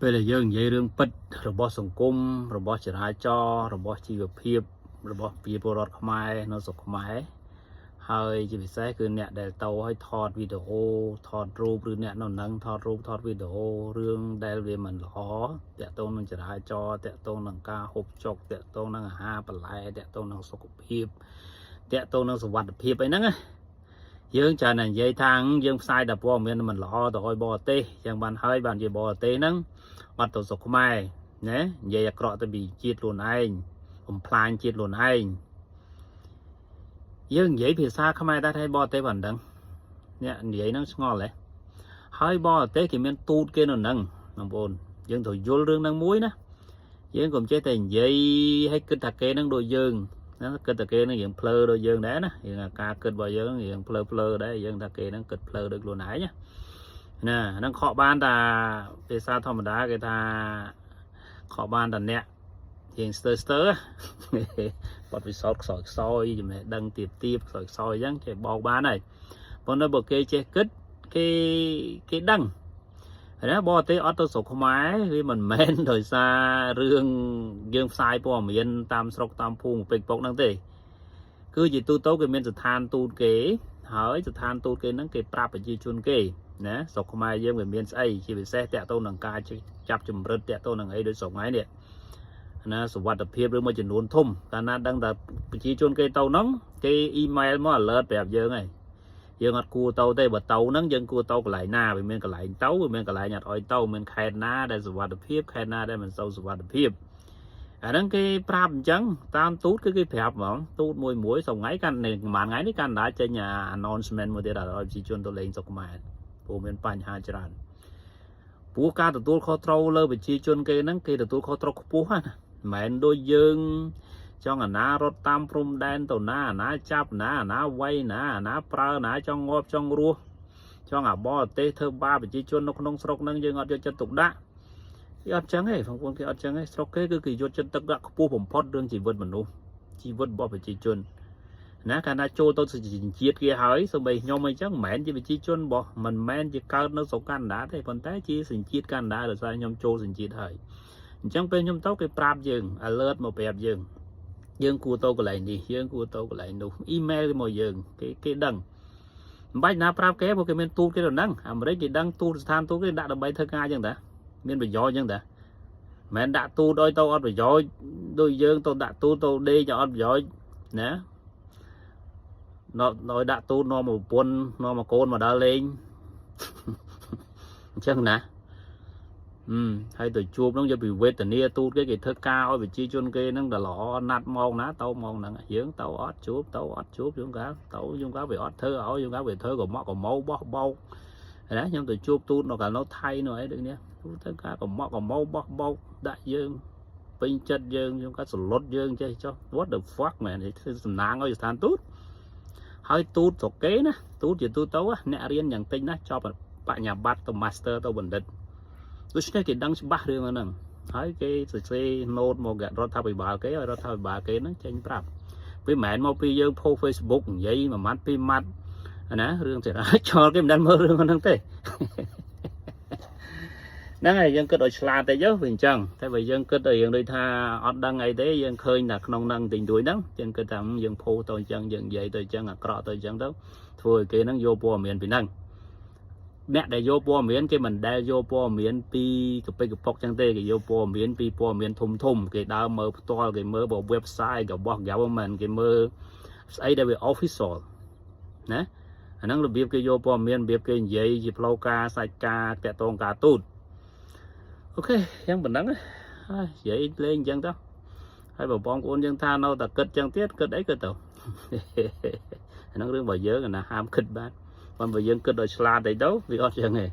ពេលដែលយើងនិយាយរឿងពិតរបស់សង្គមរបស់ចរាចរណ៍របស់ជីវភាពរបស់ប្រជាពលរដ្ឋខ្មែរនៅស្រុកខ្មែរហើយជាពិសេសគឺអ្នកដែលទៅឲ្យថតវីដេអូថតរូបឬអ្នកនៅនឹងថតរូបថតវីដេអូរឿងដែលវាមិនល្អតាក់ទងនឹងចរាចរណ៍តាក់ទងនឹងការហូបចុកតាក់ទងនឹងអាហារបន្លែតាក់ទងនឹងសុខភាពតាក់ទងនឹងសុវត្ថិភាពអីហ្នឹងណាយើងច្រើនតែនិយាយថាយើងផ្សាយតែព័ត៌មានមិនល្អទៅឲ្យបរទេសចឹងបានហើយបានជាបរទេសហ្នឹងអត់ទៅស្រុកខ្មែរណានិយាយអាក្រក់ទៅពីជាតិខ្លួនឯងបំផ្លាញជាតិខ្លួនឯងយើងនិយាយភាសាខ្មែរដែរតែបរទេសបានដឹងអ្នកនិយាយហ្នឹងឆ្ងល់ហ៎ហើយបរទេសគេមានទូតគេនៅហ្នឹងបងប្អូនយើងត្រូវយល់រឿងហ្នឹងមួយណាយើងកុំចេះតែនិយាយឲ្យគិតថាគេហ្នឹងដូចយើងណាគិតតែគេហ្នឹងរៀងភ្លើដូចយើងដែរណាយើងការគិតរបស់យើងរៀងភ្លើភ្លើដែរយើងថាគេហ្នឹងគិតភ្លើដូចខ្លួនឯងណាណាហ្នឹងខកបានតាភាសាធម្មតាគេថាខកបានតាអ្នករៀងស្ទើស្ទើបទពិសោធន៍ខ្សោយខ្សោយចំណេះដឹងទៀបទៀបខ្សោយខ្សោយអញ្ចឹងគេបោកបានហើយប៉ុន្តែបើគេចេះគិតគេគេដឹងហើយណាបរទេសអត់ទៅស្រុកខ្មែរវាមិនមែនដោយសាររឿងយើងផ្សាយព័ត៌មានតាមស្រុកតាមភូមិពេកពុកហ្នឹងទេគឺជាទូទៅគេមានស្ថានទូតគេហើយស្ថានទូតគេហ្នឹងគេប្រាប់ប្រជាជនគេណាស្រុកខ្មែរយើងវាមានស្អីជាពិសេសតាក់ទងនឹងការចាប់ជំរិតតាក់ទងនឹងអីដូចស្រុកថ្ងៃនេះណាសុវត្ថិភាពឬមួយចំនួនធំកាលណាដឹងថាប្រជាជនគេទៅហ្នឹងគេអ៊ីមែលមក alert ប្រាប់យើងហើយយើងអត់គួរទៅទេបើទៅហ្នឹងយើងគួរទៅកន្លែងណាវាមានកន្លែងទៅវាមានកន្លែងអត់អោយទៅមានខេត្តណាដែលសុវត្ថិភាពខេត្តណាដែលមិនសូវសុវត្ថិភាពអាហ្នឹងគេប្រាប់អញ្ចឹងតាមទូតគឺគេប្រាប់ហ្មងទូតមួយមួយសថ្ងៃកាន់ប្រហែលថ្ងៃនេះកាណាដាចេញ announcement មួយទៀតឲ្យប្រជាជនទៅលេងស្រុកខ្មែរព្រោះមានបញ្ហាច្រើនព្រោះការទទួលខុសត្រូវលើប្រជាជនគេហ្នឹងគេទទួលខុសត្រូវខ្ពស់ណាមិនមែនដូចយើងចង់អាណារត់តាមព្រំដែនទៅណាអាណាចាប់ណាអាណាវៃណាអាណាប្រើណាចង់ងាប់ចង់រស់ចង់អាបរទេសធ្វើបាបប្រជាជននៅក្នុងស្រុកហ្នឹងយើងអត់យកចិត្តទុកដាក់គេអត់ចឹងទេបងប្អូនគេអត់ចឹងទេស្រុកគេគឺគេយកចិត្តទុកដាក់ខ្ពស់បំផុតរឿងជីវិតមនុស្សជីវិតរបស់ប្រជាជនណាកាលណាចូលទៅជាតិគេហើយសូម្បីខ្ញុំអីចឹងមិនមែនជាប្រជាជនរបស់មិនមែនជាកើតនៅស្រុកកាណាដាទេប៉ុន្តែជាសញ្ជាតិកាណាដាដោយសារខ្ញុំចូលសញ្ជាតិហើយអញ្ចឹងពេលខ្ញុំទៅគេប្រាប់យើង alert មកប្រាប់យើងយើងគួរទៅកន្លែងនេះយើងគួរទៅកន្លែងនោះអ៊ីមែលមកយើងគេគេដឹងមិនបាច់ណាប្រាប់គេព្រោះគេមានទូតគេទៅហ្នឹងអាមេរិកគេដឹងទូតស្ថានទូតគេដាក់ដើម្បីធ្វើការអញ្ចឹងតាមានប្រយោជន៍អញ្ចឹងតាមិនមែនដាក់ទូតឲ្យទៅអត់ប្រយោជន៍ដូចយើងទៅដាក់ទូតទៅដេកអត់ប្រយោជន៍ណាដល់ដាក់ទូតនាំមកប្រពន្ធនាំមកកូនមកដើរលេងអញ្ចឹងណាអឺហើយទៅជួបហ្នឹងយកពីវេទនាទូតគេគេធ្វើការឲ្យប្រជាជនគេហ្នឹងដល់ល្អណាត់មកណាទៅមកហ្នឹងយើងទៅអត់ជួបទៅអត់ជួបជួនកាលទៅជួនកាលវាអត់ធ្វើឲ្យជួនកាលវាធ្វើក៏មកក៏ម៉ៅបោះបោកណាខ្ញុំទៅជួបទូតនៅកាលនៅថៃនៅអីដូចនេះទូតធ្វើការក៏មកក៏ម៉ៅបោះបោកដាក់យើងពេញចិត្តយើងជួនកាលសលុតយើងចេះចុះ What the fuck, man? ធ្វើសំណាងឲ្យស្ថានទូតហើយទូតស្រុកគេណាទូតជាទូទៅអ្នករៀនយ៉ាងតិចណាស់ចប់បញ្ញាបត្រទៅ master ទៅបណ្ឌិតដូច្នេះគេដឹងច្បាស់រឿងហ្នឹងហើយគេសរសេរ note មករដ្ឋាភិបាលគេឲ្យរដ្ឋាភិបាលគេហ្នឹងចេញប្រាប់វាមិនមែនមកពីយើងផុស Facebook និយាយមួយម៉ាត់ពីរម៉ាត់ណារឿងចរាចរណ៍គេមិនដែលមើលរឿងហ្នឹងទេហ្នឹងហើយយើងគិតឲ្យឆ្លាតតិចទៅវាអញ្ចឹងតែបើយើងគិតឲ្យយើងដូចថាអត់ដឹងអីទេយើងឃើញតែក្នុងហ្នឹងតិចតួចហ្នឹងយើងគិតថាយើងផុសទៅអញ្ចឹងយើងនិយាយទៅអញ្ចឹងអាក្រក់ទៅអញ្ចឹងទៅធ្វើឲ្យគេហ្នឹងយកព័ត៌មានពីហ្នឹងអ្នកដែលយកព័ត៌មានគេមិនដែលយកព័ត៌មានពីកពិកប៉ុកចឹងទេគេយកព័ត៌មានពីព័ត៌មានធំធំគេដើរមើលផ្ទាល់គេមើលបើ website របស់ government គេមើលស្អីដែលវា official ណាអាហ្នឹងរបៀបគេយកព័ត៌មានរបៀបគេនិយាយជាផ្លូវការសាច់ការតាក់ទងការទូត OK អញ្ចឹងប៉ុណ្ណឹងហើយនិយាយលេងអញ្ចឹងទៅហើយបើបងប្អូនយើងថានៅតែគិតអញ្ចឹងទៀតគិតអីគិតទៅ អាហ្នឹងរឿងរបស់យើងណាហាមគិតបានប៉ុន្តែបើយើងគិតឲ្យឆ្លាតតិចទៅវាអត់អញ្ចឹងទេ។